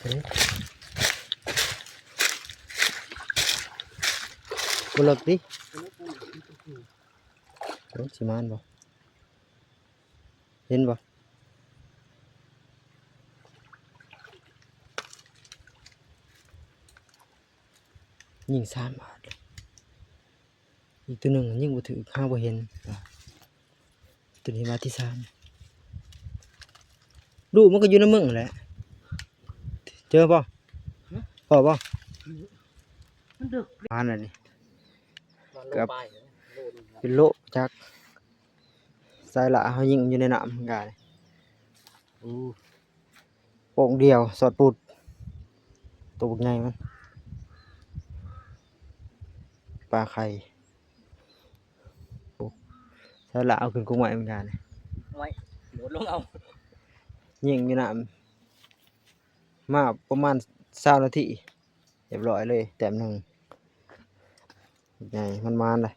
ບໍ່ເລິກຕິ? ໂອ້ ຊິມານບໍ່? ເຫັນບໍ່? ຍິງສາມບາດ ອີກຕົວໜຶ່ງຍິງບໍ່ຖືກ ຫາບໍ່ເຫັນ. ຕົວນີ້ມາທີສາມ ລູກມັນກໍຢູ່ນຳມຶງຫັ້ນແຫຼະ. ເຈີບໍ່? ພໍບໍ່? ມັນດຶກ ປານນັ້ນນີ້ ເກືອບເປັນໂລຈັກ. ສາຍລະເຮົາຍິງຢູ່ໃນນ້ຳການີ້ ໂອ້ ໂປ່ງດຽວສອດປຸດ ໂຕບັກໃຫຍ່ມັນ ປາໄຂ່. ໂອ້ ສາຍລະເອົາຂຶ້ນກົງໄມ້ເໝືອນກັນ ໂດດລົງເອົາ ຍິງຢູ່ນ້ຳ ມາປະມານຊາວນາທີ ຮຽບຮ້ອຍເລີຍ ແຕ້ມໜຶ່ງ ໃຫຍ່ ມັນມານເດ້.